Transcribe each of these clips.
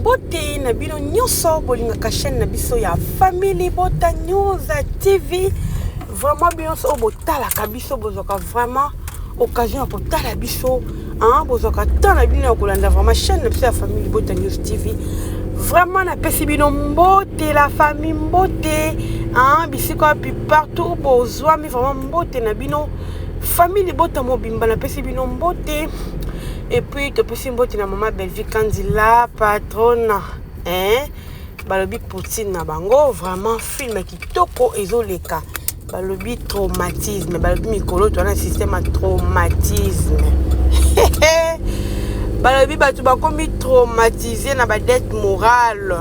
Mbote na bino nyonso bolingaka chaîne na biso ya Famille Libota News TV. Vraiment bino nyonso oyo botalaka biso, bozwaka vraiment occasion ya kotala biso, hein, bozwaka temps na bino ya kolanda vraiment chaîne na biso ya Famille Libota News TV. Vraiment napesi bino mbote la famille, mbote, hein, bisika wapi partout bozwami, vraiment mbote na bino famille Libota mobimba, napesi bino mbote. Et puis topesi mbote na mama Bellevue Kandila patronne, hein, balobi poutine na bango, vraiment film kitoko ezoleka. Balobi traumatisme, balobi mikolo toza na système ya traumatisme. Balobi bato bakomi traumatisé na badette morale.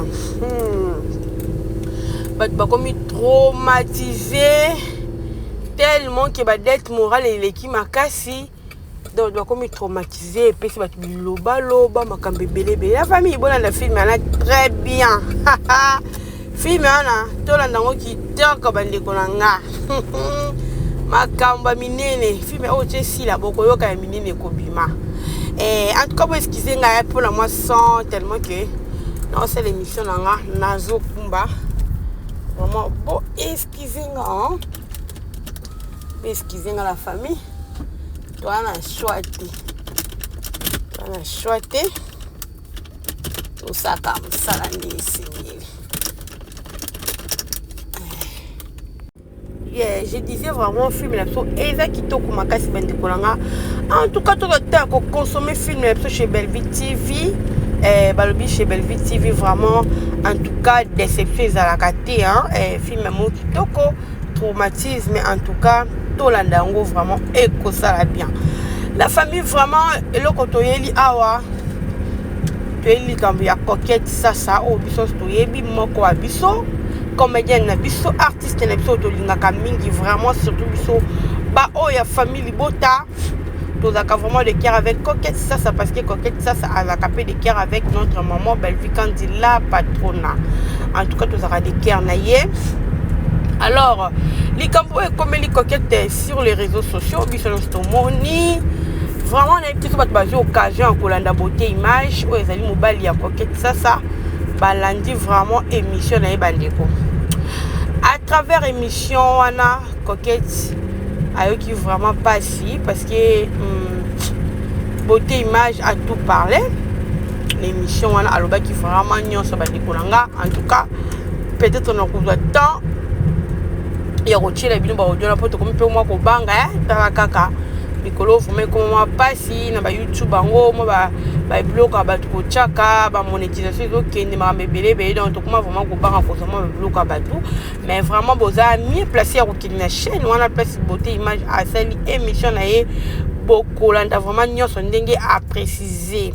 Bato bakomi traumatisé tellement ke badette morale eleki makasi, donc bakomi traumatisé, epesi bato bilobaloba, makambo ebele ebele. La famille, bolanda film wana très bien. Film wana tolanda yango kitoko, bandeko na nga. Makambo ya minene, film oyo tie esila, bokoyoka ya minene ekobima. En tout cas, bo excuse ngai mpona mwa son, tellement que naosala émission na nga, nazokumba. Vraiment bo excuse nga, bo excuse nga la famille. Toza na choix te, toza na choix te, tosaka mosala nde esengeli. Yeah, je disais, vraiment film na biso eza kitoko makasi, bandeko na nga. En tout cas, toza te ya koconsommer film na biso chez Bellevue TV. Balobi chez Bellevue TV, vraiment, en tout cas, déception ezalaka te, hein? Film yango kitoko, traumatisme, en tout cas tolanda yango, vraiment ekosala bien la famille. Vraiment eloko toyeli awa, toyeli likambo ya Coquette Sasa oyo biso nyonso toyebi, moko ya biso comédienne na biso, artiste na biso oyo tolingaka mingi vraiment, surtout biso baoyo ya famille Libota, tozalaka vraiment de cœur avec Coquette Sasa, parce que Coquette Sasa azalaka mpe de cœur avec notre maman Bellevue Kandi la patrona. En tout cas, tozalaka de cœur na ye. Alors likambo oyo ekomeli Coquette sur les réseaux sociaux, biso nyonso tomoni. Vraiment nayebi te so bato bazwi occasion ya kolanda Beauté Image oyo ezali mobali ya Coquette Sasa, balandi vraiment émission na ye. Bandeko, à travers émission wana, Coquette ayoki vraiment mpasi, parce que Beauté Image a tout parlé l'émission wana, alobaki vraiment nyonso. Bandeko na nga, en tout cas peut-être nakozwa temps ya kotiela bino baaudio na, mpo tokomi mpe mwa kobanga. Tala kaka mikolo vraiment ekoma mwa mpasi na baYouTube yango, mwa babiloko ya bato kotiaka, bamonétisation ezokende, makambo ebele ebele. Donc tokoma vraiment kobanga kozwa mwa babiloko ya bato. Mais vraiment boza mieux placé ya kokende na chaîne wana, place Beauté Image asali émission na ye, bokolanda vraiment nyonso ndenge aprécise.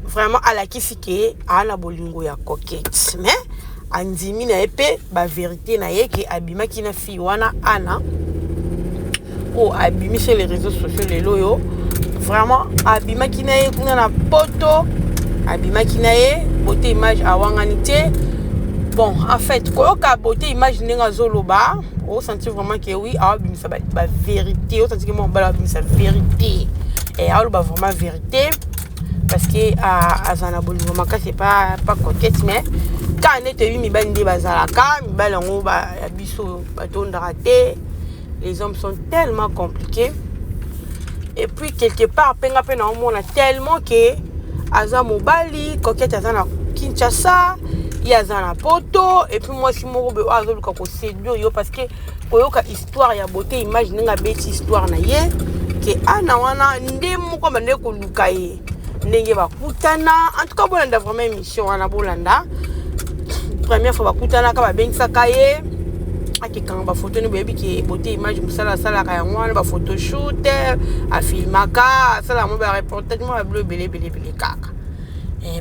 Vraiment alakisi ke aa na bolingo ya Coquette, mais andimi na ye mpe bavérité na ye ke abimaki na fille wana ana oyo abimisi les réseaux sociaux lelo oyo. Vraiment abimaki na ye kuna na Poto, abimaki na ye. Beauté Image awangani te. Bon, en fait, koyoka Beauté Image ndenge azoloba, osentir vraiment ke oui, awabimisa bavérité, osentir ke mwa mobali awabimisa vérité, aoloba vraiment vérité, parce que aza na bolingo makasi pa Coquette. Mais kaka nde toyebi mibali nde bazalaka, mibali yango ya biso batondaka te. Les hommes sont tellement compliqués. Et puis quelque part mpe nga mpe naomona tellement ke aza mobali, Coquette aza na Kinshasa, ye aza na Poto, et puis mwasi moko boye oyo azoluka koséduire yo, parce que koyoka histoire ya Beauté Image ndenge abeti histoire na ye, ke ana wana nde moko bande koluka ye, ndenge bakutana. En tout cas bolanda vraiment émission wana, bolanda première fois bakutanaka, babengisaka ye akekanga bafoto. Nde boyebi ke Beauté Image mosala asalaka yango wana, baphotoshoot, afilmaka, asalaka mo bareportage, mo babilo ebele ebele ebele kaka.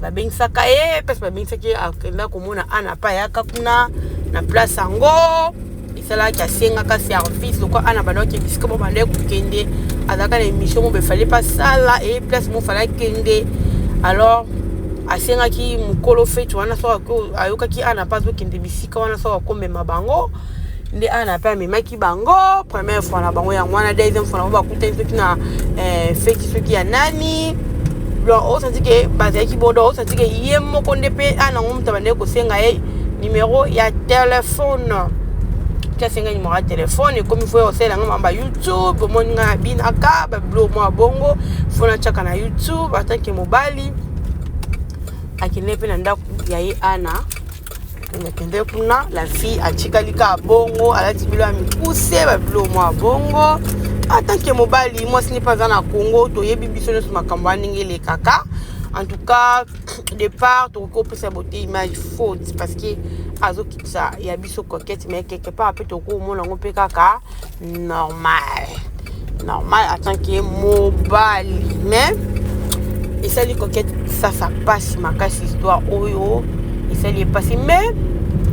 Babengisaka ye mpesi, babengisaki ye, akenda komona ana pa ayaka kuna na place yango. Esalaki asengaka service lokwa ana bandaki bisika mo bandaki kokende, azalaka na émission mo befale pasala e place mo fale akende. Alors asengaki mokolo feti wana, soki ayokaki ana mpe azokende bisika wana, soki akomema bango. Nde ana mpe amemaki bango première fois na bango yango wana. Deuxième fois na bango bakutani soki na feti soki ya nani. Donc osanti ke bazalaki bodo, osanti ke ye moko nde mpe anango moto abandaki kosenga ye numéro ya telefone. Ti asenga numéro ya telefone, ekomi fo osalela nga mamba YouTube. Omoni nga nabinaka babilo mwa bongo, fo natiaka na YouTube. Atanke mobali akende mpe na ndako ya ye ana, akende kuna, la fille atikali kaka bongo, alati bilo ya mikuse, babilo mwa bongo. Atanke mobali, mwasi nde mpe aza na Congo, toyebi biso nyonso makambo ya ndenge elekaka. En tout cas, départ tokoki kopesa Beauté Image faute parce que azokitisa ya biso Coquette, mais quelque part mpe tokoki komona yango mpe kaka normal, normal en tant que mobali. Mais esali Coquette sasa mpasi makasi, histoire oyo esali epasi. Mais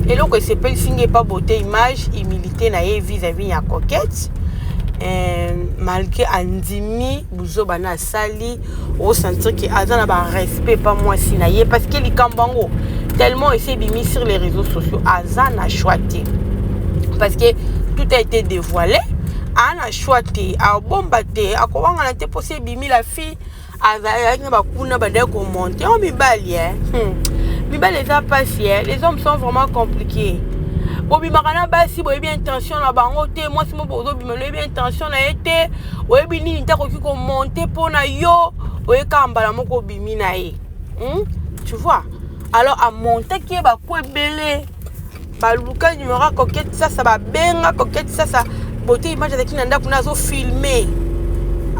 eloko esepelisi ngai epa Beauté Image, humilité na ye vis-à-vis ya Coquette. Malgré andimi buzoba na asali, osentir ke aza na barespect pa mwasi na ye, parce que likambo yango tellement esi ebimi sur les réseaux sociaux, aza na choix te, parce que tout a été dévoilé. Aa na choix te, abomba te, akowangana te, mposi ebimi. La fille azalaki na bakuna, bandaki komonter o mibali. Mibali eza mpasi. Les hommes sont vraiment compliqués. Bobimaka na basi, boyebi intention na bango te. Mwasi mo bozobima, oyebi intention na ye te, oyebi nini te, akoki komonter mpo na yo, oyekaka mbala moko obimi na ye. Tu vois, alors amontaki ye baku ebele, baluka numéro ya Coquette Sasa, babenga Coquette Sasa. Beauté Image azalaki na ndako na azofilmer,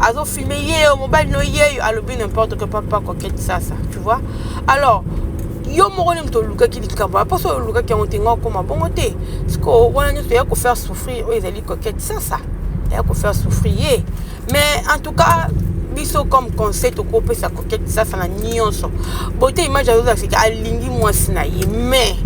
azofilmer ye mobali no yeyo alobi n'importe quoi, papa Coquette Sasa. Tu vois, alors yo moko nde moto olukaki likambo, mposo oyo olukaki yango te, nga okóma bongo te. Siko wana nyonso eya kofaire souffrir oyo ezali Coquette Sasa, eya kofaire souffrir ye. Mais en tout cas, biso comme conseil tokopesa Coquette Sasa na nyonso, Beauté Image azozala seke alingi mwasi na ye. Mais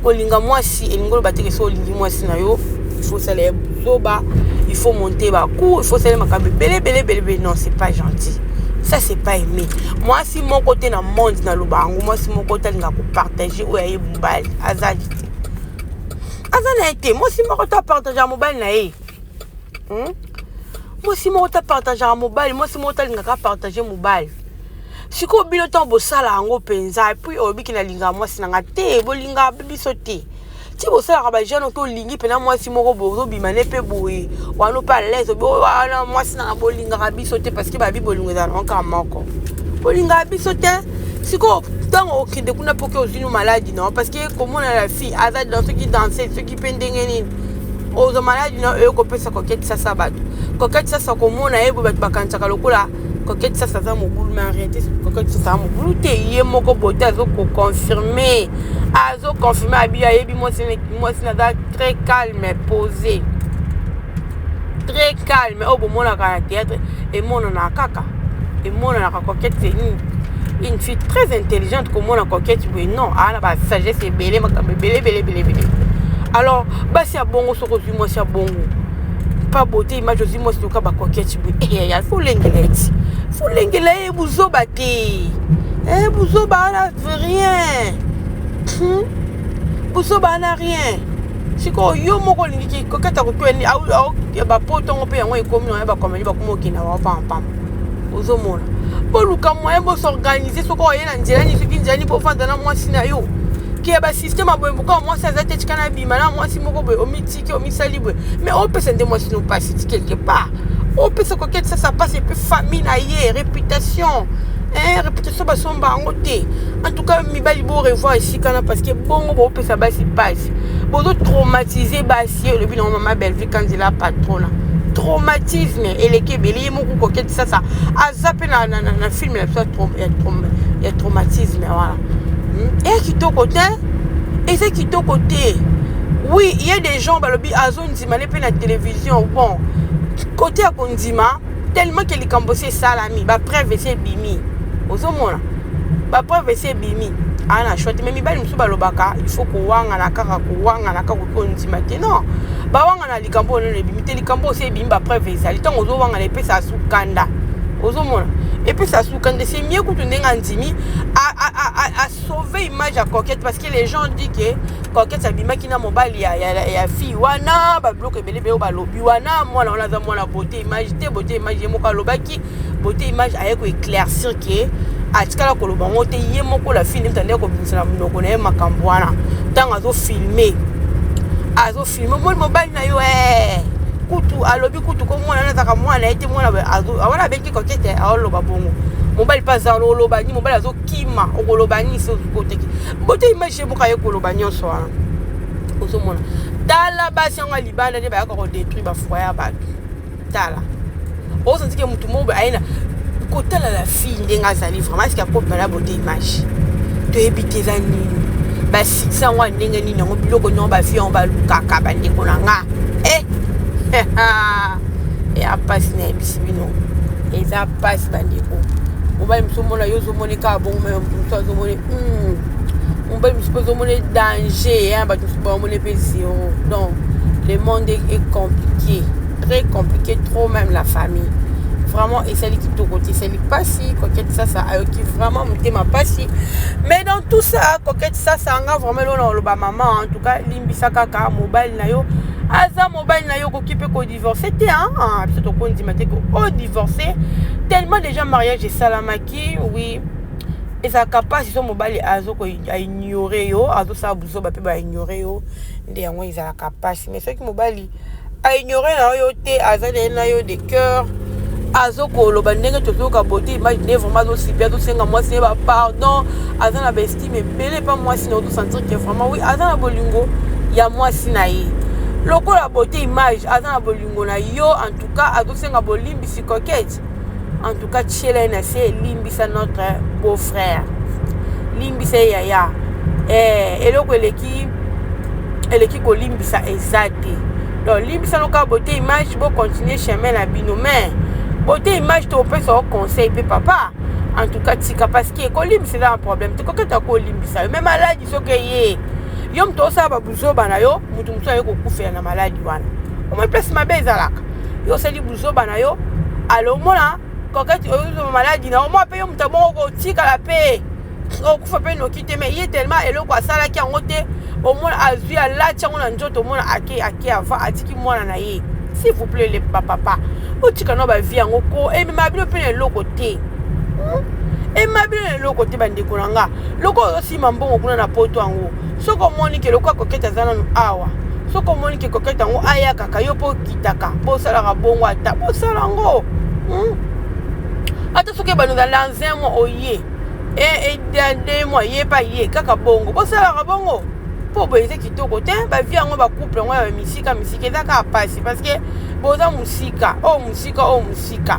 kolinga mwasi elingi oloba teke so olingi mwasi na yo, il faut osala ye buzoba, il faut monter bacoup, il faut osala makambo ebele ebele ebele ebele. Non, c'est pas gentil, ça c'est pas aimé. Mwasi moko te na monde, naloba yango, mwasi moko te alingaka kopartager oyo aye mobali azali te, aza na ye te. Mwasi moko te apartageaka mobali na ye, Mwasi moko te apartageaka mobali, mwasi moko te alingaka apartager mobali. Sikoyo bino ntango bosala yango mpenza, et puis oyebiki nalingaka mwasi na nga te, bolingaka biso te. Ti bosalaka bajeune oke, olingi mpena mwasi moko boye, ozobima ne mpe boye wana mpe à l'aise wana, mwasi nanga. Bolingaka biso te, parce que babi bolingo ezala nango kaka moko, bolingaka biso te. Sikoyo ntango okende kuna mpo ke ozwini maladie non, parce que komona la fille aza dans soki danse, soki mpe ndenge nini, ozwa maladie na oyo kopesa Coquette Sasa. Bato Coquette Sasa komona ye boye, bato bakanisaka lokola Coquette Sasa aza mobulu, mais en réalité Coquette Sasa aza mobulu te. Ye moko Beauté azokoconfirmer, azoconfirmer abi ayebi mwasi naza très calme, posé, très calme. Oyo bomonaka na théâtre emonanaka kaka, emonanaka. Coquette, c'est une fille très intelligente. Komona Coquette boye, non, aa na basagesse ebele, makambo ebele ebele ebele ebele. Alors basi ya bongo, soki ozwi mwasi ya bongo pa Beauté Image, ozwi mwasi loka baCoquette boye, eya fo olengela ye ti, fo olengela ye buzoba te. Buzoba wana rien, Buzoba wana rien. Sikoyo yo moko olingiki Coquette akoki bapotongo mpe yango ekomi na bacomédie, bakoma okenda bango pampamba. Ozomona, boluka moyen bos'organiser. Soki oye na nzela nini, soki nzela nini, bofanda na mwasi na yo ke basystème ya boye. Boka mwasi aza te, tika na bima na mwasi moko boye, omitiki, omisali boye, mais opesa nde mwasi no pasi ti quelque part. Opesa Coquette Sasa pasi, et puis famille na ye, réputation, hein, réputation basomba yango te. En tout cas, mibali, bo revoir esika na, parce que bongo boopesa basi pasi, bozotraumatiser basi. Olobi nango mama Bellevue Kanzela patrona, traumatisme eleki ebele. Ye moko Coquette Sasa aza mpe na film na biso ya traumatisme wana. Eya kitoko te, eza kitoko te. Oui, il y a des gens balobi azondima ne mpe na télévision. Bon, côté ya kondima, tellement ke likambo esi esalami, bapreuve esi ebimi, ozomona bapreuve esi ebimi, aa na choix te. Mais mibali mosusu balobaka il faut kowangana kaka, kowangana kaka, koki kondima te. Non, bawangana likambo oyo nano ebimi te. Likambo osi ebimi, bapreuve ezali. Ntango ozowangana, epesa sukanda, ozomona epesa sukanda. C'est mieux kutu ndenge andimi asauver image ya Coquette, parce que les gens dit que Coquette abimaki na mobali ya fille wana. Babiloko ebele ebele oyo balobi wana, mwana wana aza mwana Beauté Image te. Beauté Image ye moko alobaki, Beauté Image aye koéclaircir ke Atikala koloba yango te. Ye moko la fille nde moto andeki kobimisa na monoko na ye makambo wana. Ntango azofilme, azofilme, omoni mobali na yo, eh, kutu alobi kutu ko mwana nazaka mwana ye te. Mwana wana abengi Coquette, aoloba bongo. Mobali mpe aza oloba nini? Mobali azokima, okoloba nini? Sokoteki Beauté Image ye moko aye koloba nyonso wana. Ozomona, tala basi yango ya libanda nde bayaka kodétruire bafoyer ya bato. Tala, osanti ke motu moko aye na kotala la fille ndenge azali vraiment. Est-ce akobima na Beauté Image? Toyebi te eza nini, basikisa yango ya ndenge nini. Yango biloko nyonso bafille yango balukaka. Bandeko na nga, eh, eya mpasi, nayebisi bino, eza mpasi. Bandeko, mobali mosu omona yo ozomoni kaka bongo, me motu mosu azomoni mobali mosu mpe ozomoni danger, bato mosusu baomoni mpe zéro. Donc le monde est compliqué, très compliqué, trop même. La famille, vraiment esali kitoko te, esali mpasi. Coquette Sasa ayoki vraiment motema mpasi. Mais dans tout ça, Coquette Sasa, nga vraiment eloko na koloba, mama, en tout cas limbisa kaka mobali na yo. Aza mobali na yo, okoki mpe kodivorce te. Biso tokondima te odivorce, tellement déjà mariage esalamaki. Oui, ezalaka mpasi so mobali azoignore yo, azosala buzoba mpe baignore yo, nde yango ezalaka mpasi. Mais soki mobali aignore na yo te, aza na ye na yo de cœur, azokoloba ndenge tozoyoka Beauté Image nde vraiment azosipi, azosenga mwasi ye bapardon, aza na baestime ebele mpa mwasi na yo, tosentir ke vraiment oui, aza na bolingo ya mwasi na ye. Lokola Beauté Image aza na bolingo na yo, en tout cas azosenga bolimbisi. Coquette, en tout cas tiela ye na se, limbisa notre beau frère, limbisa ye yaya. Eloko eleki eleki kolimbisa eza te. Donc limbisa noka Beauté Image, bocontinue chemin na bino. Mais Beauté Image, topesa o conseil mpe papa, en tout cas tika, parce que kolimbisa eza na problème te. Koketa kolimbisa yo, mais maladi soki eye, yo moto osala babuzoba na yo, moto mosusu aye kokufela na maladi wana. Omoi place mabe ezalaka, yo osali buzoba na yo, alo omona Coquette ozozwa maladi na omoi mpe yo moto moko kotikala mpe okufa mpe noki te. Mais ye tellement eloko asalaki yango te, omona azwi alati yango na nzoto, omona ake ake avant atiki mwana na ye. S'il vous plaît, le bapapa, botika no bavie yango ko emema bino mpe na eloko te, Emema bino na eloko te. Bandeko na nga, loko ozosima mbongo kuna na poto yango, soki omoni ke lokola Coquette aza nanu awa, soki omoni ke Coquette yango ayakaka yo mpo okitaka, bosalaka bongo, ata bosala yango, Ata soki ebanda dans un mois oye, 2 mois ye pa ye kaka bongo, bosalaka bongo mpo boye eza kitoko te. Bavie yango, bacouple yango ya misika misika, eza kaka pasi, parce que boza mosika oyo, mosika oyo, mosika.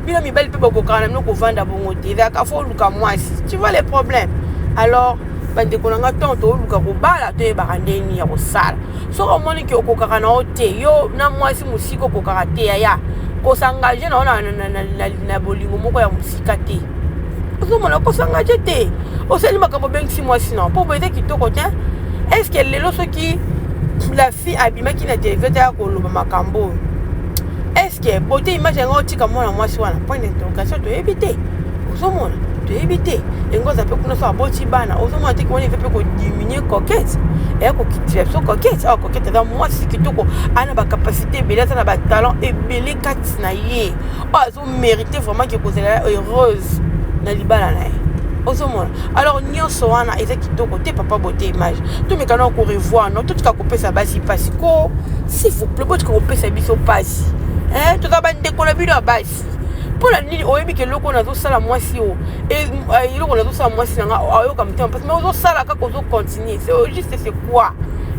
Bino mibali mpe bokokaka na bino kovanda bongo te, ezalaka fo oluka mwasi. Tu vois les problèmes? Alors bandeko na nga, ntango tooluka kobala, toyebaka ndeni ya kosala. Soki omoni ke okokaka na yo te, yo na mwasi mosika okokaka te, yaya, kosengage na yo na bolingo moko ya mosika te. Ozomona, kosengage te, osali makambo, obengisi mwasi na mpo boye eza kitoko te. Est ce que lelo soki la fille abimaki na télévision te ya koloba makambo oyo, est ce que Beauté Image yango otika mwana mwasi wana? Point d'interrogation. Toyebi te. Ozomona, toyebi te. Yango aza mpe kuna, so aboti bana, ozomona te wana eza mpe kodiminue Coquette, eya kokitila biso Coquette. Awa Coquette aza mwasi kitoko, aza na bacapacité ebele, aza na batalent ebele kati na ye, oyo azomérite vraiment ke kozala heureuse na libala na ye. Ozomona, alors nyonso wana eza kitoko te. Papa Beauté Image, tomeka na korevoir no, totika kopesa basi mpasi ko. S'il vous plaît, botika kopesa biso mpasi. Toza bandeko na bino ya basi. Mpona nini oyebi ke eloko nazosala mwasi oyo, eloko nazosala mwasi na nga, ayoka motema mpasi, mais ozosala kaka, ozocontinue? C'est juste, c'est quoi?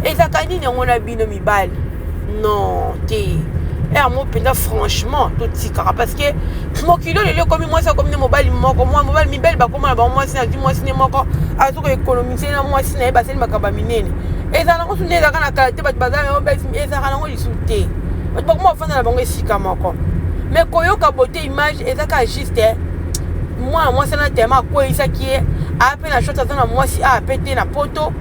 Ezalaka nini yango na bino mibali? Non te, yango mpenza franchement totikaka, parce que mokili oyo lelo ekomi mwasi akomi ne mobali moko, mwa mobali, mibali bakóma na bango mwasi azwi mwasi ne moko, azoka économise na mwasi na ye, basali makambo ya minene. Ezala nango su nde ezalaka na kala te. Bato baza, ezalaka nango lisusu te. Bato bakoma bafanda na bango esika moko. Mais koyoka Beauté Image eza kaka juste mwana mwasi wana tema akweyisaki ye, aya mpe na shot, aza na mwasi aya mpe te na poto,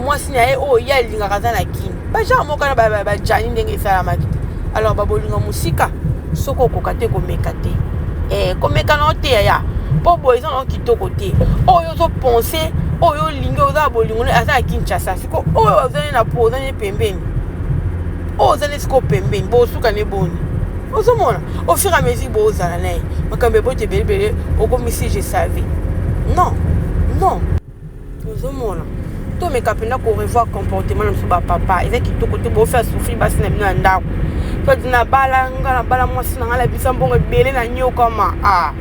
mwasi na ye oyo ye alingaka aza na kini, bagenre moko na bajani ndenge esalamaki te. Alors babolinga mosika, soki okoka te, komeka te. Komeka na yo te yaya, mpo boye eza nango kitoko te. Oyo ozopense, oyo olingi, oza na bolingo, aza na Kinshasa. Siko oyo oza ne na po, oza ne pembeni, oyo oza ne sikoyo pembeni, bosuka ne boni? Ozomona, au fur et à mesure bozala na ye, makambo eboti ebelebele, okomisi je savais. Non, non, ozomona, tomeka mpenza korevoir comportement na biso bapapa. Eza kitoko te. Bofaire souffrir basi na bino ya ndako. Soit nabala nga, nabala mwasi na ngai, nabimisa mbongo ebele na nyokama. Ah,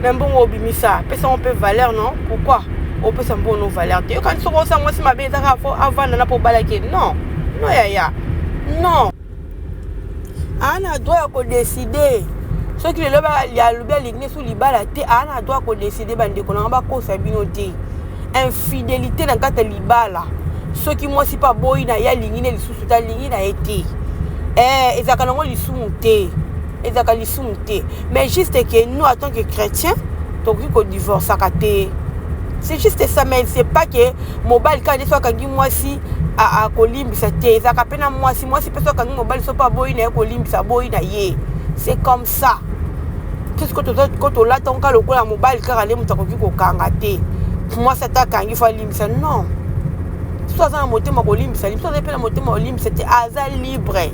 na mbongo obimisa, pesango mpe valeur. Non, pourquoi opesa mbongo no valeur te? Yokani, soki osala mwasi mabe, eza kaka fo avanda na mpo obalaki. Non, non, yaya, non. Aa na droit ya kodécider. Soki lelo alobi alingi so libala te, aa na droit ya kodécider. Bandeko nanga, bakosa bino te. Infidélité na kati ya libala, soki mwasi mpe aboyi na ye, alingi ne lisusu te, alingi na ye te, ezalaka nango lisumu te, ezalaka lisumu te. Mais juste que nous, en tant que chrétien, tokoki kodivorçaka te. C'est juste ça. Mais c'est pas que mobali kaka nde so akangi mwasi akolimbisa te. Ezalaka mpe na mwasi. Mwasi mpe so akangi mobali, so mpe aboyi na ye kolimbisa, aboyi na ye. C'est comme ça. Puisque ko tolata nka lokola mobali kaka nde moto akoki kokanga te, mwasi ata akangi, fo alimbisa. Non, so aza na motema kolimbisa, so aza mpe na motema kolimbisa te, aza libre,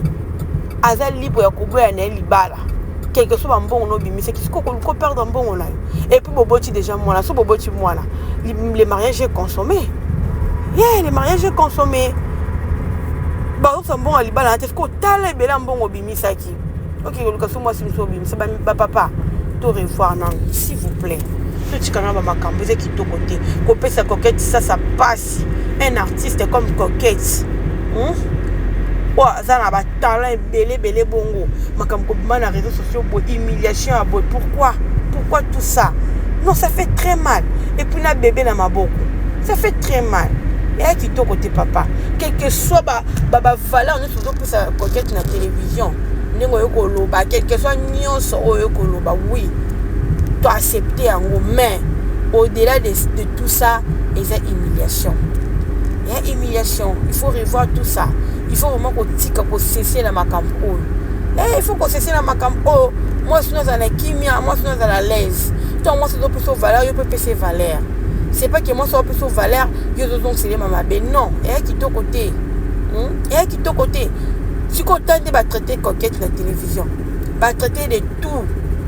aza libre ya koboya na ye libala, quelque soit bambongo no obimisaki. Sikoyo koperdre mbongo na yo, et puis boboti déjà mwana. So boboti mwana, le mariage est consommé. Yeah, le mariage est consommé. Bazosa mbongo ya libala na te. Sikoyo tala ebele ya mbongo obimisaki, oke koluka so mwasi mosu obimisa. Bapapa, to revoir nanu, s'il vous plaît. Totikanga bamakambo eza kitoko te. Kopesa Coquette sasa pasi, un artiste comme Coquette, Oyo aza na batalent ebele ebele, bongo makambo kobima na réseaux sociaux boye, humiliation ya boye, pourquoi? Pourquoi tout ça? Non, ça fait très mal. Et puis na bébé na maboko, ça fait très mal. Eya kitoko te, papa. Quel que soit bavaleur nyonso ozopesa Coquette na télévision, ndenge oyo koloba, quel que soit nyonso oyo koloba, oui, to accepter yango. Mais au-delà de tout ça, eza humiliation ya humiliation. Il faut revoir tout ça. Il faut vraiment kotika, kocesser na makambo oyo. Il faut kocesser na makambo oyo. Mwasi no azala na kimia, mwasi no azala à l'aise. Ntango mwasi azopesa valeur, yo mpe pesa valeur. C'est pas que mwasi azopesa valeur, yo ozozongiselema mabe. Non, eya kitoko te, Eya kitoko te. Sikoyo ta nde batraite Coquette na télévision, batraite de tout,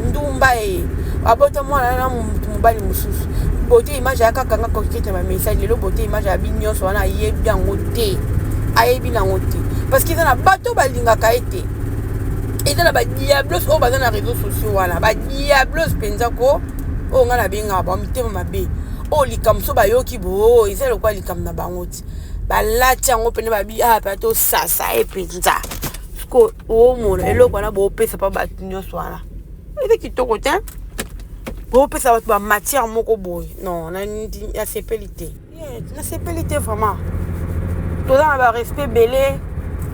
ndumba ye, abota mwana na motu mobali mosusu. Beauté Image ayaka kanga Coquette na bamessage. Lelo Beauté Image ayabi nyonso wana, ayebi yango te, ayebi nango te, parce que eza na bato balingaka ye te. Eza na badiablos oyo baza na réseaux sociaux wana, badiablos mpenza ko oyo ngai nabengaka bango mitema mabe. Oyo likambo so bayoki bo eza lokola likambo na bango ti balati yango mpena, babi ah, mpe tosasa ye mpenza. Siko omona eloko wana boopesa mpa bato nyonso wana, eza kitoko te. Boopesa bato bamatière moko boye. Non, nasepeli te, nasepeli te vraiment. Toza na barespect ebele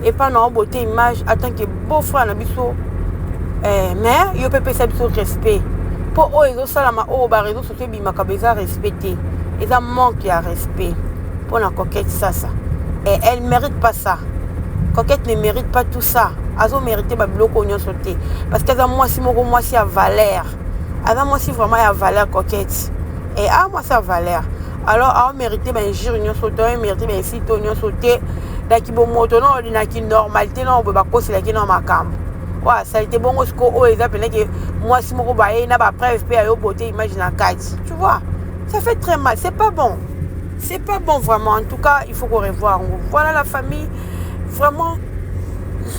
epa na Beauté Image en tant que beau frère na biso, mais yo mpe pesa biso respect, mpo oyo ezosalama, oyo baréseaux sociaux ebimaka, eza respect te, eza manque ya respect mpona Coquette Sasa. Et elle mérite pas ça. Coquette ne mérite pas tout ça. Azomérite babiloko nyonso te, parce que aza mwasi moko, mwasi ya valeur. Aza mwasi vraiment ya valeur, Coquette. Et a mwasi ya valeur, alors aomérite bainjure nyonso te, aomérite bainsulte nyonso te. Naki bomoto no, naki normalité no boye, bakoselaki na makambo oyo asali te. Bongo siko oyo eza mpenake mwasi moko baye na bapreuve mpe ayo Beauté Image na kati. Tu vois, ça fait très mal. C'est pas bon, c'est pas bon vraiment. En tout cas, il faut qu'on revoir yango. Voilà la famille, vraiment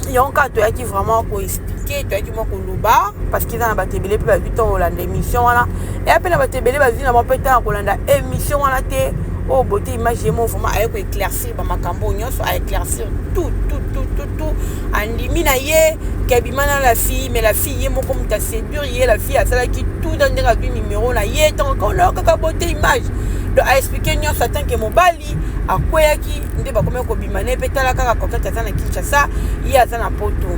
yango kaka toyaki vraiment koexpliquer, toyaki mwa koloba, parce que eza na bato ebele mpe bazwi ntango kolanda émission wana. Eya mpe na bato ebele bazwi na bango mpe ntango kolanda émission wana te. Oyo Beauté Image ye mo vraiment aye koéclaircir bamakambo oyo nyonso, aéclaircir tout, tout, tout, tout, tout. Andimi na ye ke abima na la fille, mais la fille ye moko moto aséduire ye. La fille asalaki tout na ndenge azwi numéro na ye, ntango kona kaka Beauté Image. Donc aexpliquer nyonso en tant que mobali akweyaki nde bakomaki kobima na ye. Mpe tala kaka, Coquette aza na Kinshasa, ye aza na Poto,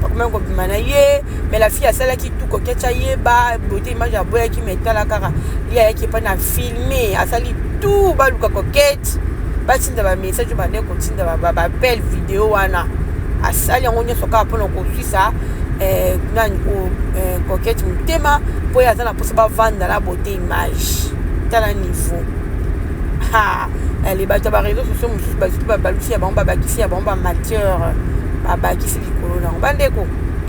bakomaki kobima na ye. Mais la fille asalaki tout Coquette ayeba. Beauté Image aboyaki, mais tala kaka, ye ayaki epai na filme, asali tout baluka Coquette, batinda bamessage oyo bande kotinda, baappel vidéo wana. Asali yango nyonso kaka mpona koswisa nani, Coquette motema, mpo ye aza na mposa bavanda na Beauté Image. Tala niveau. Ale, bato ya baréseaux sociaux mosusu bazwi, babalusi ya bango, babakisi ya bango bamatière, babakisi likolo nango. Bandeko,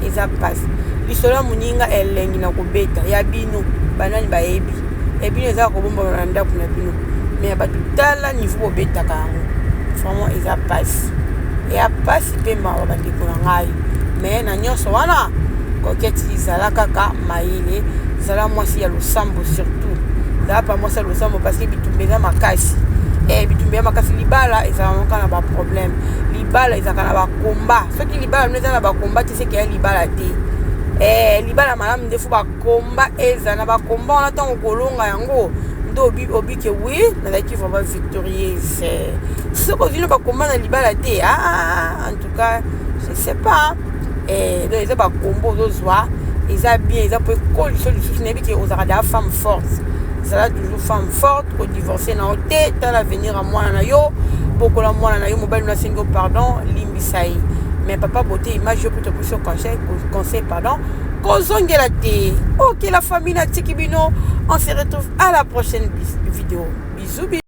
eza mpasi. Lisolo ya moninga elengi na kobeta ya bino, banani bayebi ya bino eza kobombama na ndako na bino, mais ya bato, tala niveau bobetaka yango. Vraiment eza pasi, eya pasi mpe mawa, bandeko na ngai. Mais na nyonso wana, Coquette, zala kaka mayele, zala mwasi ya losambo, surtout zala pa mwasi ya losambo, parce que bitumba eza makasi. Bitumba ya makasi. Libala ezalaka kaka na baproblème, libala ezalaka na bakomba. Soki libala no eza na bakomba te, seke ya libala te. Libala malamu nde faut bakomba eza na bakomba wana. Ntango kolonga yango nde obike oui, nazalaki vraiment victorieuse. Soki ozwi no bakomba na libala te, ah, en tout cas je sais pas. Donc eza bakomba ozozwa, eza bien, eza po ekoliso lisusu. Nayebi ke ozalaka da femme forte, ezala toujours femme forte. Kodivorce na yo te, tala avenir ya mwana na yo, bokola mwana na yo. Mobali no asengi yo pardon, limbisa ye. Mais papa Beauté Image, yo mpe topesi yo conseil, conseil pardon, kozongela te. Ok la famille, natiki bino, on se retrouve à la prochaine vidéo. Bisous.